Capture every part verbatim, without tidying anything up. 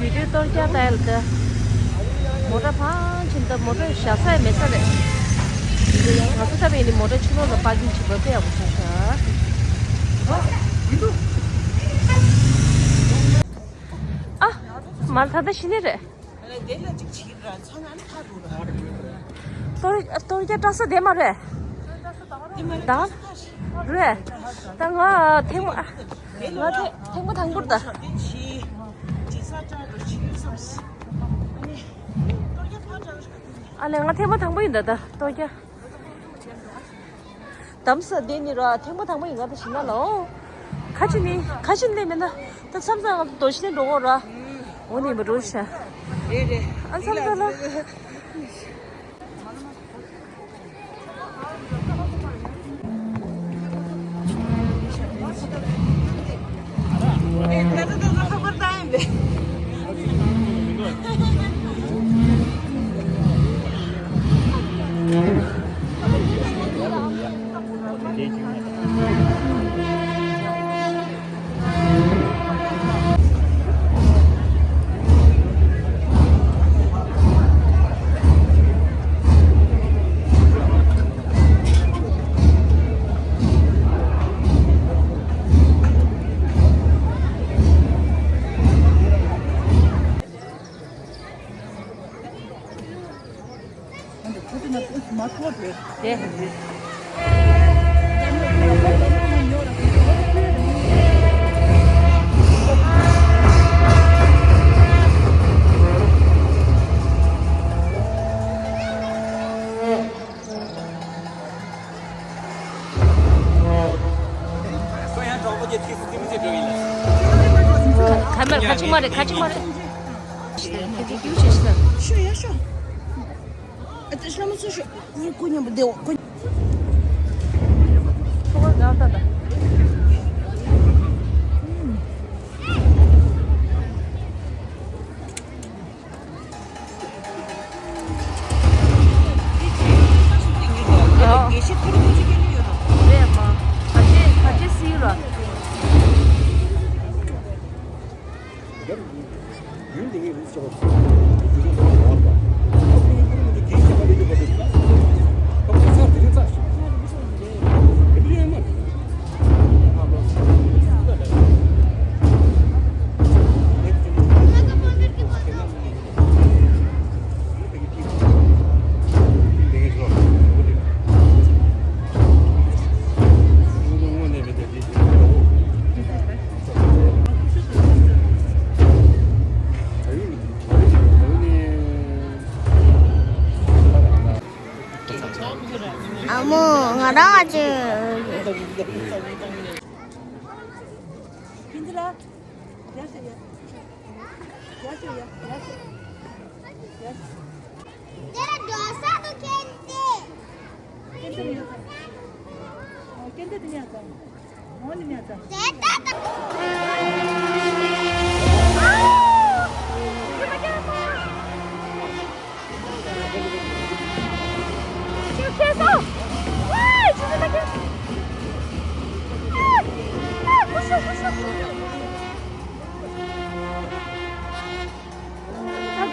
ཡུལ་སྟོད་གཏོར་རྒྱག་ལྟ་ཡ་ལ་ལྟ། མོ་ཊ་ཕང་ཕྱིན་ད་མོ་ཊ་བཞག་ས་ཡང་མེད་ས་རེད། ང་ཚོ་ལྟ་བུ་ཡིན་ནི་མོ་ཊ་ཕྱི་ལོགས་ལ་པར་ཀིང་བྱེད་པ་དཔེ་ཡག་པོ་བྱུང་ཤག་ཨ། མར་ད་ལྟ་ཤི་ནི་རེད། གཏོར་གཏོར་རྒྱག་སྐྲག་ས་དེ་མ་རེད། ད་རེད། ད་ང་ཐེངས་མ་ང་ཐེངས་ཐེངས་མ་དང་པོར་ད། ཨ་ལས་ང་ཐེངས་མ་དང་པོ་ཡིན་ད་ད་གཏོར་རྒྱག་དམ་ས་དེ་ནི་ར་ཐེངས་མ་དང་པོ་ཡིན་ང་ད་ཞིག་ན་ལ་འོ། ཁ་ཆེ་ནི་ཁ་ཆེ་ནི་མེད་ན་ད་མཚམས་མཚམས་ང་ཚོ་རྡོ་ཤི་ནས་འགྲོ་འོ་ར། འོ་ནི་མ་འགྲོ་ཤ། རེད་རེད། ཨ་མཚམས་མཚམས་ལ། ཁ་མར་ཁ་ཅིག་མ་རེད། ཁ་ཅིག་མ་རེད། ཤོ་ཡ་ཤོ། ཨ་ཏི་ཤ་མ་ཚོ་ཤོ། ཁོ་མཉམ་པོ་བསྡད་འོ་ཁོ། ཁོ་ག་ད་ད། རེད་མ། ཁ་ཆེ་ཁ་ཆེ་སི་ར། ཨ་མོ་ང་རང་ཨ་ཅེ། ད་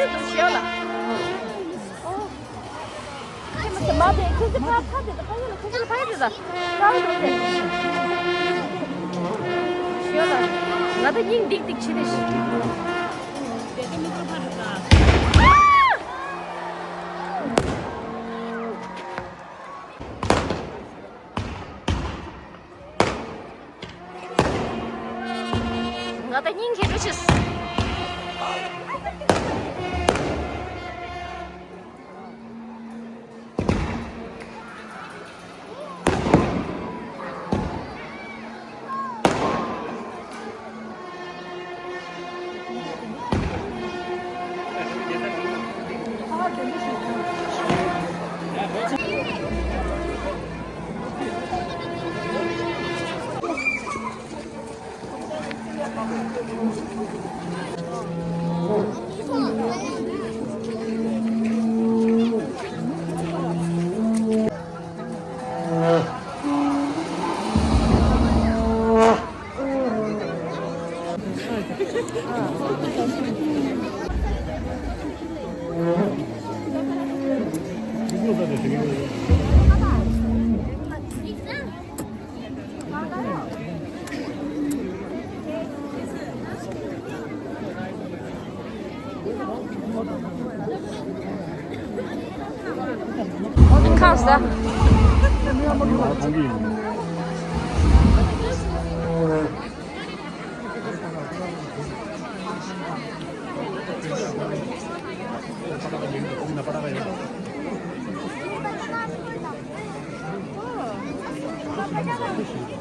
དུང་དུ་ཞེས་ལ། ཁྱེད་ཚོ་མ་དེ་ཁྱེད་ཚོ་ཕ་ཕ་དེ་དང་ཕ་ཡུལ་ལ་ཁྱེད་ཚོ་ཕ་ཡུལ་དེ་དང་ཕ་ཡུལ་དེ་ཞེས་ལ། ང་ད་སྙིང་ཏིག་ཏིག་བྱེད་དེ་ཞིག་ང་ད་སྙིང་གས་འགྲོ་ཆེས།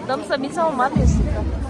གདམ་ས་མི་ཚང་མ་ཕེབས་སྲིད་ད།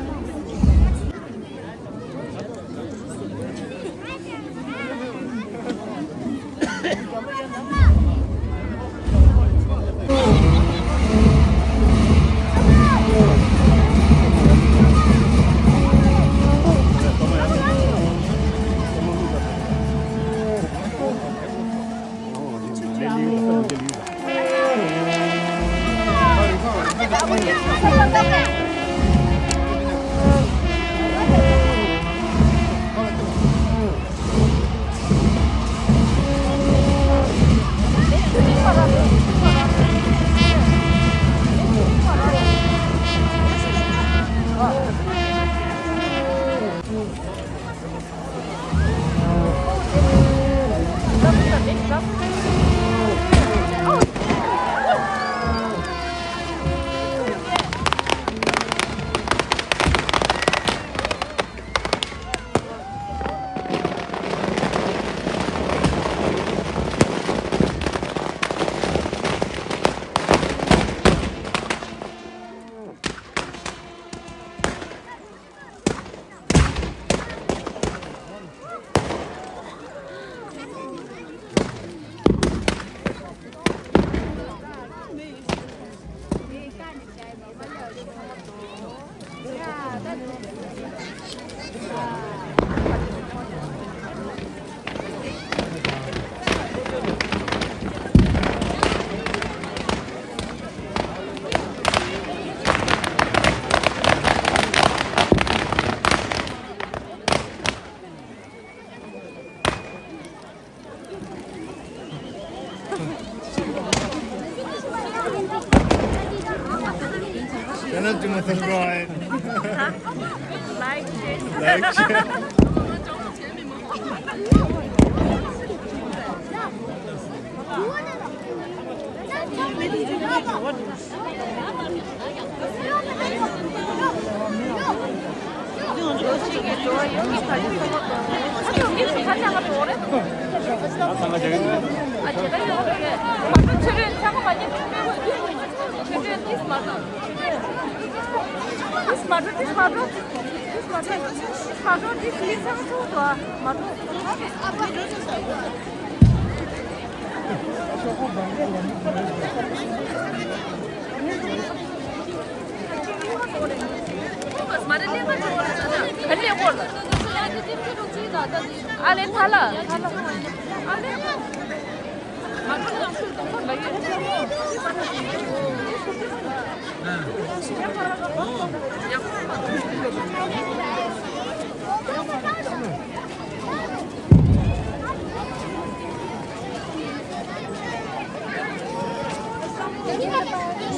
Channel to my subscribe. Like, share. Like, share.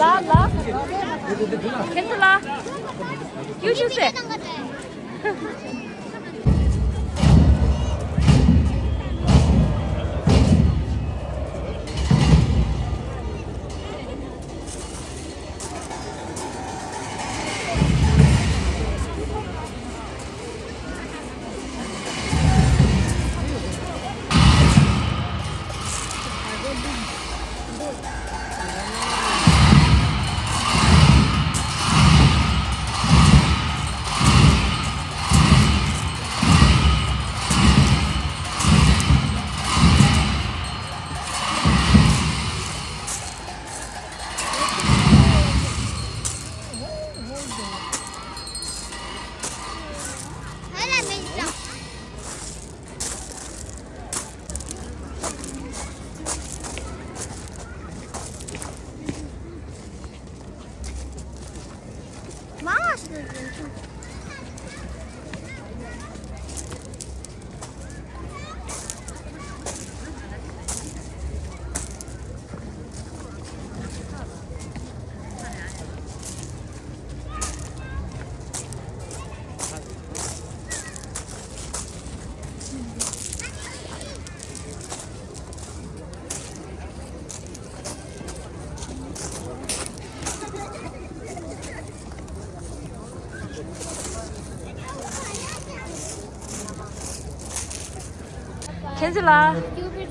ལ་ལ། ཁྱེད་ཚོ་ལ། ཡུ་ཤུ་སེ། ཁྱེད་ཚོ་ལ་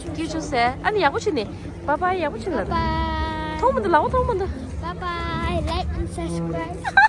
སྐྱིད་བྱུང་ཟེར། ཨ་ནི་ཡག་པོ་བྱས་ནས་བཱའི་བཱའི། ཡག་པོ་བྱས་ལ། Bye bye. མཐོང་མི་འདུག་ལག་པ་མཐོང་མི་འདུག Bye bye. Like and subscribe.